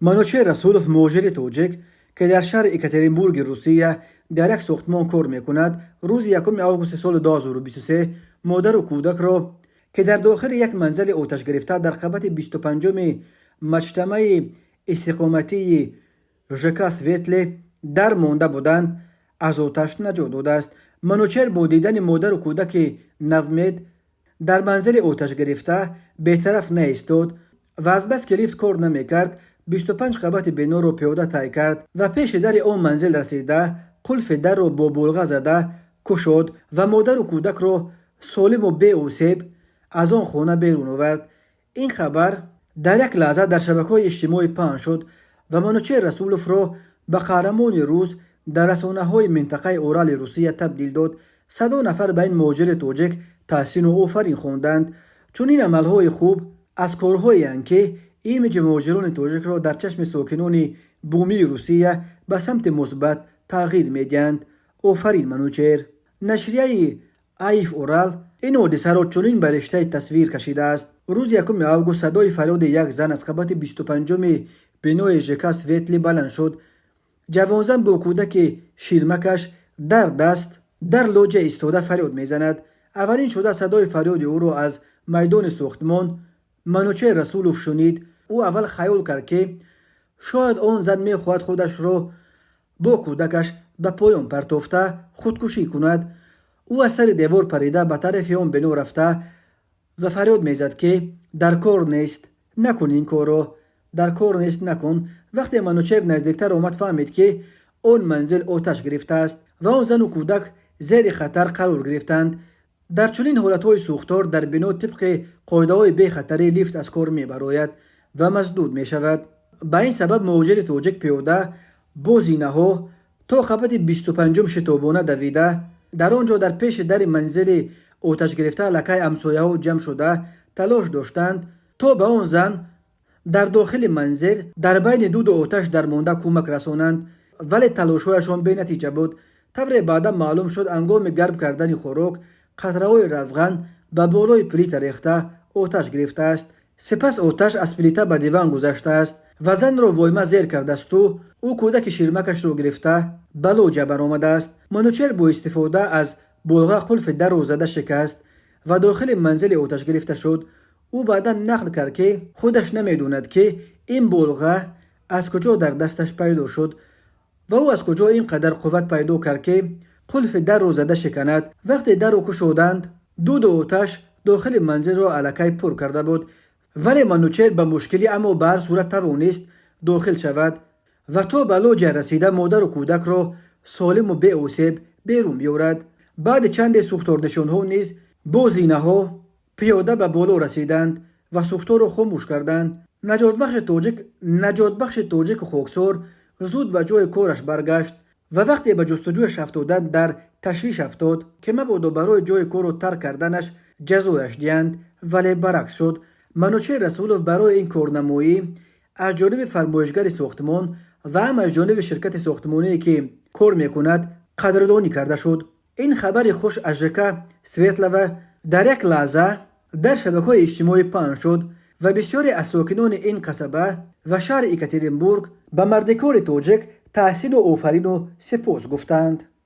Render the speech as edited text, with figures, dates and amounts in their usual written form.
Манучеҳр Расулов, муҳоҷири тоҷик, ки дар шаҳри Екатеринбурги Русия дар як сохтмон кор мекунад, рӯзи 1 августи соли 2023 модару кӯдакро, ки дар дохили як манзили оташгирифта дар қабати 25-уми маҷтамаи истиқоматии ЖК Светлый дар монда буданд, аз оташ наҷот додааст. Манучеҳр бо дидани модару кӯдаки навмед дар манзили оташгирифта бетараф наистод ва азбаски лифт кор намекард, 25 қабати биноро пиёда тай кард ва пеши дари он манзил расида, қулфи дарро бо булға зада кушод ва модару кӯдакро солиму беосеб аз он хона берун овард. Ин хабар дар як лаҳза дар шабакаҳои иҷтимоӣ паҳн шуд ва Манучеҳр Расуловро ба қаҳрамони рӯз дар расонаҳои минтақаи Урали Русия табдил дод. Садо нафар ба ин муҳоҷири тоҷик таҳсину офарин хонданд. Чунин амалҳои хуб аз корҳоеанд, ки имиҷи муҳоҷирони тоҷикро дар чашми сокинони бумии Русия ба самти мусбат тағйир медиҳанд. Офарин, Манучеҳр! Нашрияи АиФ Урал ин ҳодисаро чунин ба риштаи тасвир кашидааст: рӯзи 1 август садои фарёди як зан аз қабати 25-уми бинои ЖК Светлый баланд шуд. Ҷавонзан бо кӯдаки ширмакаш дар даст дар лоҷа истода фарёд мезанад. Аввалин шуда садои фарёди ӯро аз майдони сохтмон Манучеҳр Расулов шунид. Ӯ аввал хаёл кард, ки шояд он зан мехоҳад худашро бо кӯдакаш ба поён партофта худкушӣ кунад. Ӯ аз сари девор парида ба тарафи он бино рафта ва фарёд мезад, ки дар кор нест, накун ин корро, дар кор нест, накун. Вақте Манучеҳр наздиктар омад, фаҳмид, ки он манзил оташ гирифтааст ва он зану кӯдак зери хатар қарор гирифтанд. Дар чунин ҳолатҳои сӯхтор дар бино тибқи қоидаҳои бехатарӣ лифт аз кор мебарояд ва масдуд мешавад. Ба ин сабаб муҳоҷири тоҷик пиёда бо зинаҳо то қабати 25-ум шитобона давида, дар он ҷо дар пеши дари манзили оташгирифта аллакай ҳамсояҳо ҷамъ шуда талош доштанд, то ба он зан дар дохили манзил дар байни дуду оташ дармонда кӯмак расонанд, вале талошҳояшон бенатиҷа буд. Тавре баъдан маълум шуд, ҳангоми гарм кардани хӯрок қатраҳои равған ба болои плита рехта оташ гирифтааст. Сипас оташ аз плита ба диван гузаштааст ва занро войма зер кардаасту ӯ кӯдаки ширмакашро гирифта ба лоҷа баромадааст. Манучеҳр бо истифода аз булға қулфи дарро зада шикаст ва дохили манзили оташгирифта шуд. Ӯ баъдан нақл кард, ки худаш намедонад, ки ин булға аз куҷо дар дасташ пайдо шуд ва ӯ аз куҷо ин қадар қувват пайдо кард, ки қулфи дарро зада шиканад. Вақте дарро кушоданд, дуду оташ дохили манзилро аллакай пур карда буд, вале Манучеҳр ба мушкилӣ, аммо ба ҳар сурат тавонист дохил шавад ва то ба лоҷа расида модару кӯдакро солиму беосеб берун биёрад. Баъди чанде сӯхторнишонҳо низ бо зинаҳо пиёда ба боло расиданд ва сӯхторро хомӯш карданд. Наҷотбахши тоҷику хоксор зуд ба ҷои кораш баргашт ва вақте ба ҷустуҷӯяш афтоданд, дар ташвиш афтод, ки мабодо барои ҷои корро тарк карданаш ҷазояш диҳанд, вале баръакс шуд. Манучеҳр Расулов барои ин корнамоӣ аз ҷониби фармоишгари сохтмон ва ҳам аз ҷониби ширкати сохтмоние, ки кор мекунад, қадрдонӣ карда шуд. Ин хабари хуш аз ЖК Светлого дар як лаҳза дар шабакаҳои иҷтимоӣ паҳн шуд ва бисёре аз сокинони ин қасаба ва шаҳри Екатеринбург ба мардикори тоҷик таҳсину офарину сипос гуфтанд.